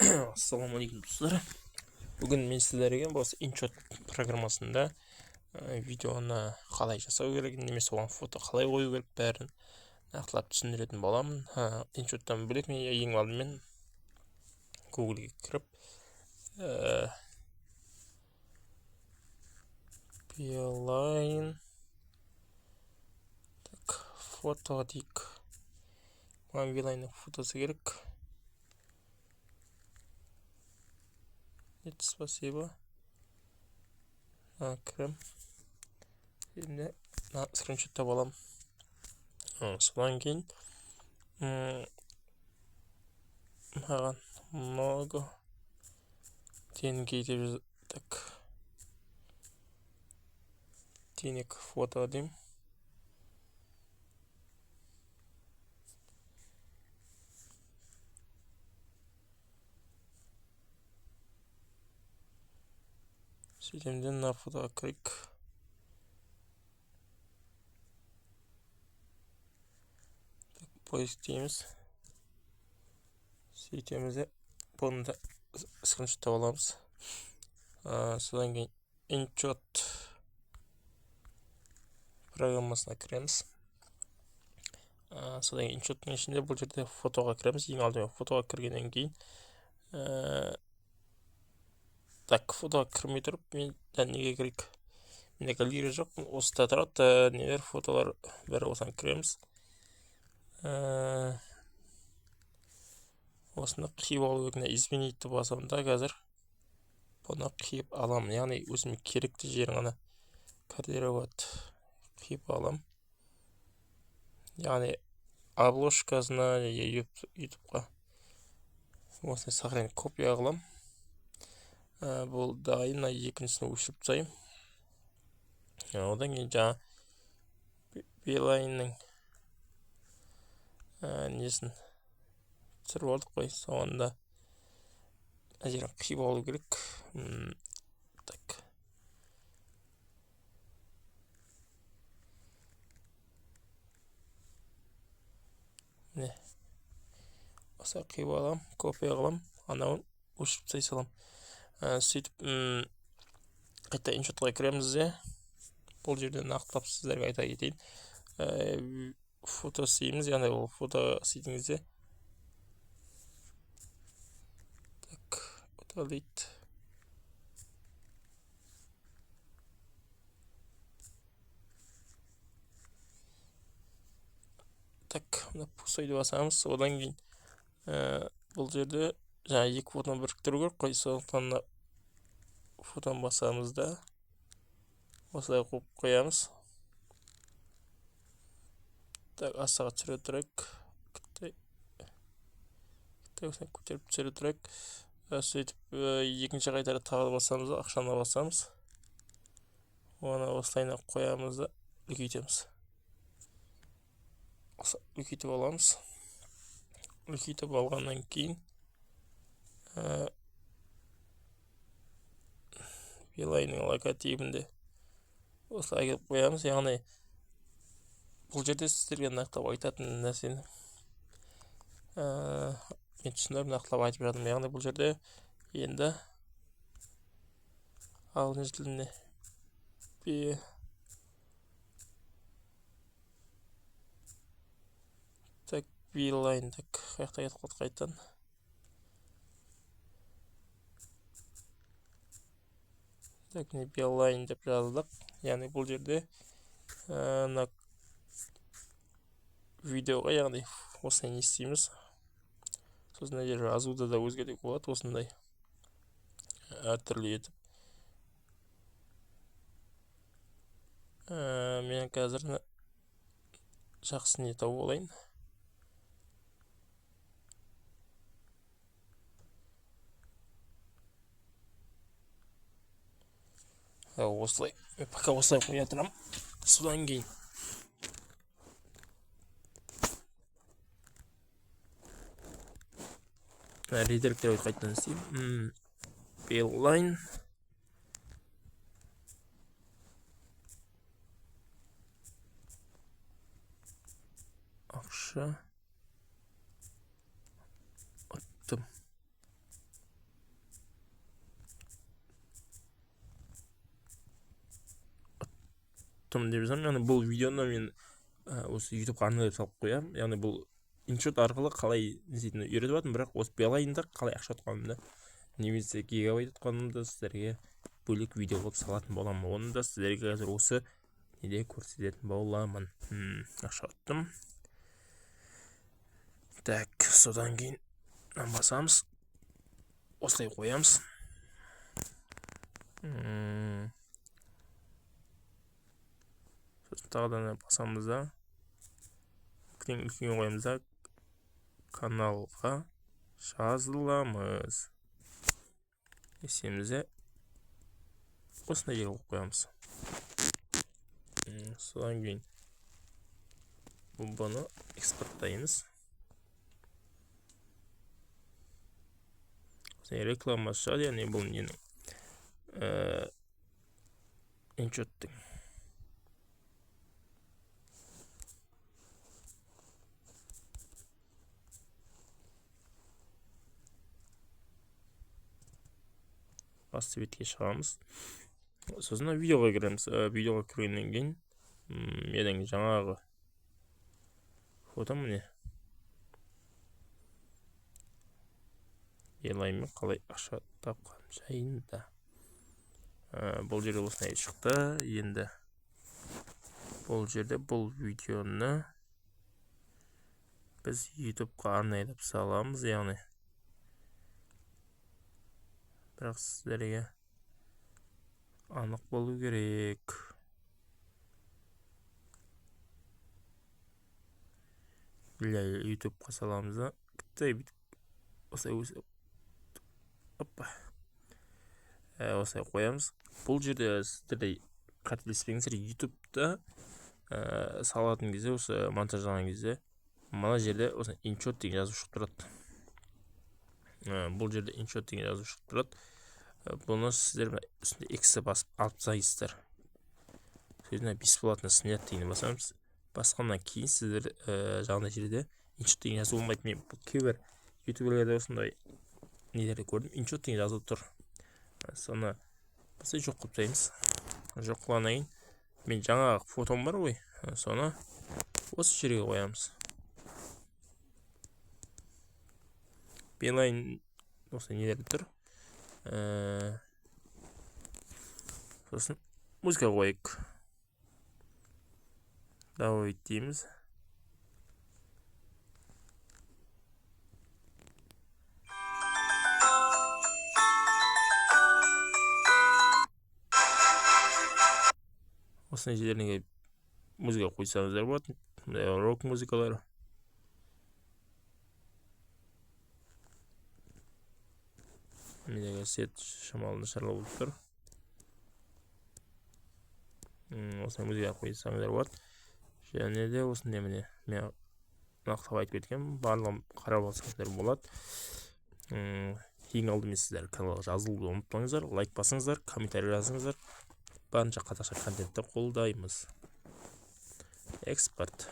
Ассалаумағалейкум, достар! Бүгін мен сіздерге осы InShot программасында видеоны қалай жасау керек немесе оған фото қалай қою керек, бәрін нақтылап түсіндіретін боламын. InShot'тан бөлек, мен ең алдымен Google'ге кіріп, Beeline, так, фото дейік. Маған Beeline'ның фотосы керек. Нет, спасибо. Кірем. Енді мына скриншоттап аламын. Содан кейін маған много деньги деп, так, денег фото деймін. Сөйтемін де, мына фотоға кірейік. Так, поиск дейміз. Сөйтеміз де, бұны да скриншоттап аламыз. Содан кейін InShot программасына кіреміз. Содан кейін InShot'ның ішінде бұл жерде фотоға кіреміз. Ең алдымен фотоға кіргеннен кейін, так, фотоға кірмей тұрып, мен неге кірейік? Менде галерея жоқ, осында тұрады нелер, фотолар бәрі. Осыған кіреміз. Осыны қиып алу керек. Изменить басамын да, қазір бұны қиып аламын, яғни өзіме керекті жерін ғана кадрировать, қиып аламын, яғни обложкасына, Ютубқа осылай сохранить, копия қыламын. Бұл дайын. Мына екіншісін өшіріп тастаймын. Одан кейін жаңа Билайнның несін түсіріп алдық қой, соны да мына жерін қиып алу керек. Так, міне, осылай қиып аламын, копия қыламын, анауын өшіріп тастай саламын. Сөйтіп қайта InShotқа кіреміз де, бұл жерде нақтылап сіздерге айта кетейін. Фото істейміз, яғни ол фото істейтін кезде, так, удалить. Так, мына пустойды басамыз. Одан кейін бұл жерде жаңа екі фотоны біріктіру керек қой, сондықтан мына фотоны басамыз да, осылай қойып қоямыз. Так, астыға түсіре тұрайық, осылай көтеріп түсіре тұрайық. Сөйтіп екінші қайтара тағы басамыз да, ақшаны басамыз, оны осылайына қоямыз да, үлкейтеміз, үлкейтіп аламыз. Үлкейтіп алғаннан кейін Билайнның логотипін де осылай әкеліп қоямыз. Яғни бұл жерде сіздерге нақтылап айтатын нәрсені мен түсіндіріп, нақтылап айтып жатырмын. Яғни бұл жерде енді ағылшын тілінде би, так, Билайн, так, қай жақта кетіп қалдық қайтадан? Так, міне, Билайн деп жаздық. Яғни бұл жерде мына видеоға, яғни осылай не істейміз. Сосын мына жерде жазуды да өзгертуге болады, осындай әртүрлі етіп. Мен қазір жақсы не тауып алайын. Осылай, пока осылай қоя тұрамын. Содан кейін редиректор қайтадан істеймін. Билайн ақша ұттым. Ұттым деп жазамын. Яғни бұл видеоны мен осы Ютубқа арнайы салып қоямын. Яғни бұл InShot арқылы қалай не істейтінін үйретіп жатырмын, бірақ осы Билайнда қалай ақша ұтқанымды немесе гигабайт ұтқанымды сіздерге бөлек видео қылып салатын боламын. Оны да сіздерге қазір осы неде көрсететін боламын. Ақша ұттым. Так, содан кейін басамыз. Осылай қоямыз. Сосын тағы да басамыз да, кілең үлкен қоямыз да, каналға жазыламыз. Есемізде осындай жерге қойып қоямыз. Содан кейін бұны экспорттаймыз. Реклама шығады, яғни бұл ненің InShot'тың. Басты бетке шығамыз. Сосын видеоға кіреміз. Видеоға кіргеннен кейін менің жаңағы фотом міне. Билайнмен қалай ақша тапқан жайында. Бұл жерде осындай шықты. Енді бұл жерде бұл видеоны біз YouTubeқа арнайлап саламыз, яғни бірақ сіздерге анық болу керек. Для YouTubeқа саламыз да, осылай опа. Осылай қоямыз. Бұл жерде сіздер қателеспеңіздер, YouTube'да салатын кезде, осы монтаждаған кезде мына жерде осы InShot деген жазу шығып тұрады. Бұл жерде InShot деген жазу шығып тұрады. Бұны сіздер үстінде X-ті басып алып тастайсыздар. Сөйтіп бесплатно снять дегенді басамыз. Басқаннан кейін сіздер жаңағыдай жерде InShot деген жазу болмайды. Мен кейбір ютуберлерде осындай нелерді көрдім, InShot деген жазу тұр. Соны біз жоқ қылып тастаймыз. Жоқ қылғаннан кейін мен жаңағы фотом бар ғой, соны осы жерге қоямыз. Билайн осы нелер тұр. Сосын музыка қояйық. Добавить дейміз. Осындай жерлерге музыка қойсаңыздар болады. Мындай рок музыкалары. Менде свет шамалы нашарлау болып тұр. Осындай музыка қойсаңыздар болады. Және де осындай міне мен нақтылап айтып кеткенмін, барлығын қарап алсаңыздар болады. Ең алдымен сіздер каналға жазылуды ұмытпаңыздар, лайк басыңыздар, комментарий жазыңыздар. Барынша қазақша контентті қолдаймыз. Экспорт.